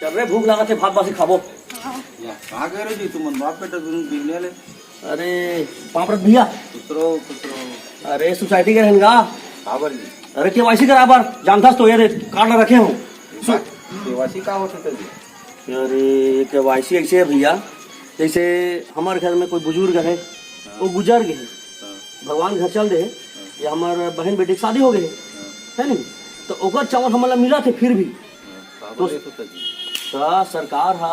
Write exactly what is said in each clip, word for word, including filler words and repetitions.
अरे भूख लागत हे, भात बासी खाबो। या, कहाँ गए रहे जी तुमन बाप बेटा दोनों बिगने ले? अरे पाँव परत भैया। खुश रहो, खुश रहो। अरे सोसाइटी के रहन गा। काबर जी? अरे केवाईसी कराए बर, जानथस तो ये दे कार्ड ला रखे हँव। केवाईसी का होथे जी? अरे केवाईसी ऐसे हे भैया, जैसे हमर घर में कोई बुजुर्ग हे, हाँ। वो गुजर गे हे, हाँ। भगवान घर चल दे हे, हाँ। या हमर बहन बेटी के शादी हो गे हे, हाँ। है नहीं, तो ओकर चावल हमन ला मिलत हे फिर भी। हाँ, काबर तो ऐसे होथे जी? त सरकार ह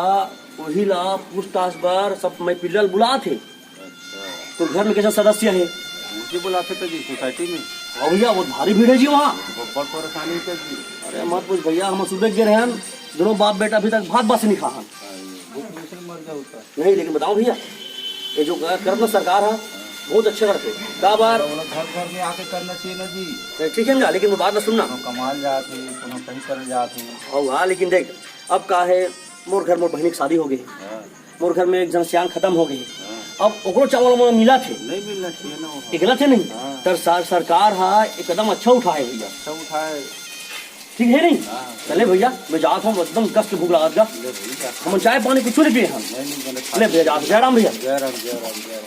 वही ला पूछताछ बर सब मैं पिल्ला ल बुलात हे। अच्छा। तो घर में कैसा सदस्य हे? उनके बुलाते तो जी सोसाइटी में। हाँ भैया, वो भारी भीड़ हे जी वहाँ। बड़ परेशानी हे जी। अरे मत पूछ भैया, हम सुबह गे रहेन, दोनों बाप बेटा अभी तक भात बासी नहीं खाहन। हाँ, ये भूख से मर जाओ तो। नहीं, लेकिन बताओ भैया, ये जो करत ना सरकार ह, बहुत अच्छा करथे। काबर? ओला घर घर में आके करना चाहिए ना जी। नहीं, ठीक है ना, लेकिन वो बात ना सुनना। कोनो कमाल जात हे, कोनो कहीं कर जात हे। हाँ, हाँ, लेकिन देख, अब का हे, मोर घर मोर बहिनी के शादी हो गे। हाँ। मोर घर में एक झन सियान खतम हो गे। हाँ। अब ओकरो चावल मोला मिलत हे। नहीं मिलना चाहिए ना वो। मिलत हे नहीं। हाँ। तर सर-, सरकार ह एक कदम अच्छा उठाए भैया। अच्छा उठाए। ठीक हे नहीं? हाँ। चले भैया, मैं जात हँव, एकदम कस के भूख लागत गा। ले भैया। हमन चाय पानी कुछ नहीं पिए हन। नहीं, नहीं, गलत ले भैया, जात, जय राम भैया। जय राम, जय राम, जय राम।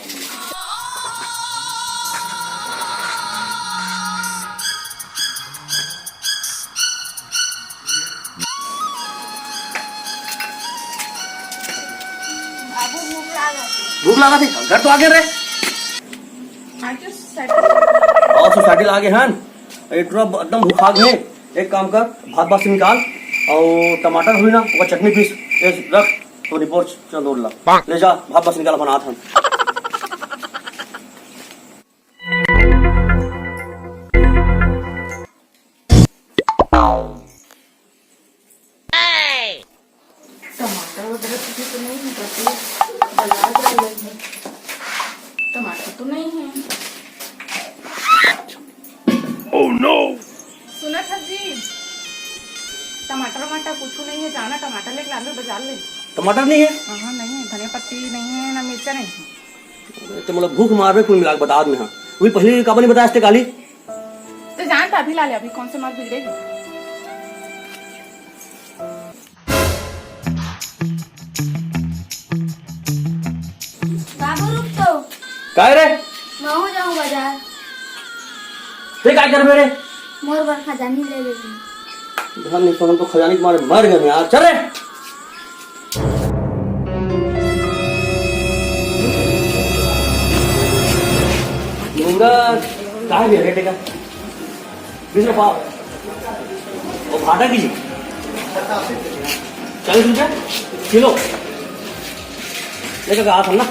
बाबू भूख लागत हे। भूख लागत हे? घर तो आगे रे। हाँ, तो सोसाइटी। और सोसाइटी ला आगे हन। ए टुरा एकदम भूखा गे। एक काम कर, भात बासी निकाल और टमाटर हुई ना, ओकर चटनी पीस, ए रख, तो रिपोर्ट चल दौड़ ला। ले जा, भात बासी निकाल, अपन आत हन। टमाटर वगैरह कुछ तो नहीं है, बस ये बाजार जा रहे हैं। टमाटर तो नहीं है। Oh no! सुना सर जी, टमाटर वमाटर कुछ नहीं है, जाना टमाटर लेके लाबे बाजार ले। टमाटर नहीं है? हाँ, हाँ, नहीं है, धनिया पत्ती नहीं है, ना मिर्चा नहीं है। अरे, तो मतलब भूख मारबे कुल मिला के बता दे हाँ। वही पहले काबर नहीं बताया इसने काली? तो जान तो अभी ला ले, अभी कौन से माल बिगड़ेगी। बाबू रुक तो। काय रे? मैं हो जाऊं बाजार। ते काय करबे रे? मोर बर खजानी ले लेबे। धन नहीं तो हम तो खजानी के मारे मर गए यार। चल रे। मुंगा काय भी है बेटे का? बीस रुपये पाव। वो भाटा की जी? चालीस रुपये किलो। लेकर कहा था ना?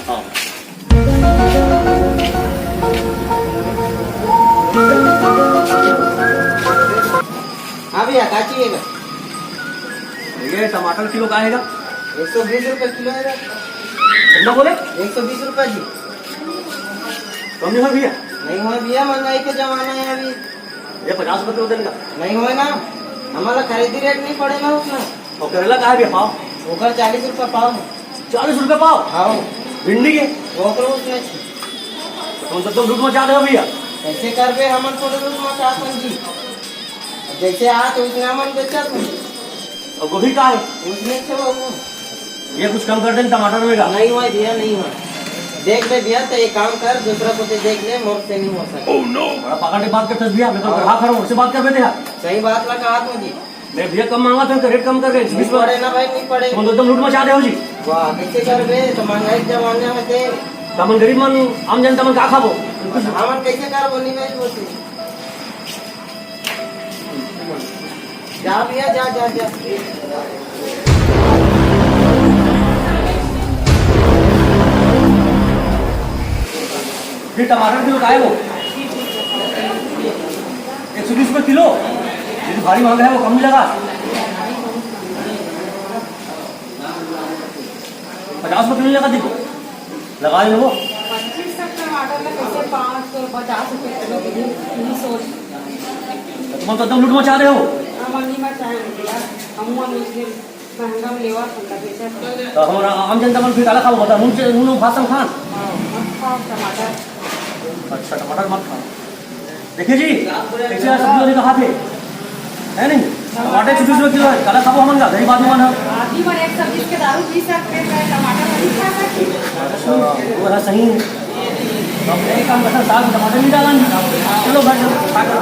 हाँ। हाँ भैया, का चाहिए? ये टमाटर किलो का आएगा? एक सौ बीस रुपये किलो है। कितना बोले? एक सौ बीस रुपये जी। कम नहीं हो भैया? नहीं हो भैया, महंगाई के जमाना है अभी। ये पचास रुपये किलो देने का? नहीं होय ना, हमला खरीदी रेट नहीं पड़े ना उतना। और करेला का है भैया पाव? ओकर चालीस रुपये पाव है। चालीस रुपये पाव? हाँ। भिंडी के? ओकरो उतने छे। तो तुम तो लूट मचा दे भैया। कैसे करबे, हमन थोड़े लूट मचाथन जी। जैसे आत उतने हमन बेचथन। और गोभी का है? उतने छे वो। ये कुछ कम कर दे टमाटर में का। नहीं होय भैया, नहीं होय। देख ले भैया, तो एक काम कर, दूसरा को तो देख ले, मोर से नहीं हो सकता। Oh no! बड़ा पाखंडी बात करते भैया, मैं तो हाँ। ग्राहक हूँ, उससे बात कर बेटे यार। सही बात ला कहा तू जी। मैं भैया कम मांगा था, तो रेट कम कर दे, बीस नहीं पड़े ना भाई, नहीं पड़े। तुम तो एकदम लूट मचा दे हो जी। वाह, कैसे करबे, तो महंगाई के जमाना में दे। तो हमन गरीब मन, आम जनता मन का खाबो? हमन कैसे करबो, नहीं भाई, बोलते। जा भैया, जा, जा, जा। फिर टमाटर किलो का है वो? एक सौ बीस रुपये किलो। ये तो भारी महंगा है, वो कम नहीं लगा? पचास रुपये किलो नहीं लगा, देखो। लगा ले वो। पच्चीस तक टमाटर ला कैसे पाँच सौ, पचास रुपये किलो दीदी, इतनी सोच। तुम तो एकदम लूट मचा रहे हो। हम नहीं मचाएंगे यार, हम वो मुस्लिम महंगा में लेवा, हम का बेचा। तो हमारा आम जनता मन फिर काला खाओ, बता, नून से, नून भात सब खान। हाँ, मत खाओ टमाटर। अच्छा, टमाटर मत खाओ। देखिए जी, कैसे आज सब्जी वाले का हाथ है, है नहीं? टमाटर एक सौ बीस रुपये किलो है, काला खाबो हमन का, गरीब आदमी मन ह। आदमी मन एक सौ बीस के दारू पी सकथे, त टमाटर नहीं खा सकथे। वो है सही। तो हम एक काम करते हैं, साग में टमाटर नहीं डालेंगे। चलो भाई, चलो, खा के।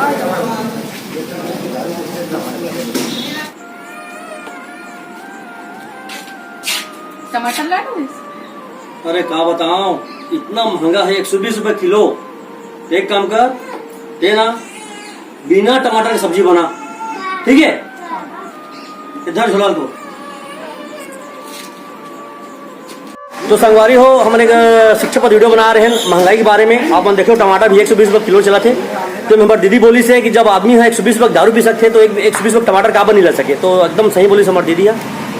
टमाटर ला दो। अरे का बताओ, इतना महंगा है, एक सौ बीस रुपए किलो। एक काम कर, दे ना, बिना टमाटर की सब्जी बना, ठीक है? इधर झोला को। तो संगवारी हो, हमन एक, अ, शिक्षा पर वीडियो बना रहे हैं महंगाई के बारे में। आप मन देखो, टमाटर भी एक सौ बीस रुपए किलो चलत हे। तो हमर दीदी बोलिस हे कि जब आदमी ह एक सौ बीस रुपए दारू पी सकथे, तो एक, एक सौ बीस रुपए टमाटर काबर नहीं ले सके। तो एकदम सही बोलिस हमर दीदी ह।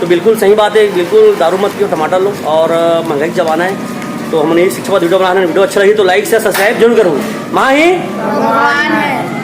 तो बिल्कुल सही बात है, बिल्कुल दारू मत पियो, टमाटर लो। और, अ, महंगाई के जमाना है, तो हमन यही शिक्षा पर वीडियो बना रहे हैं। वीडियो अच्छा लगी तो like, share, subscribe जरूर करो। माँ ही भगवान है।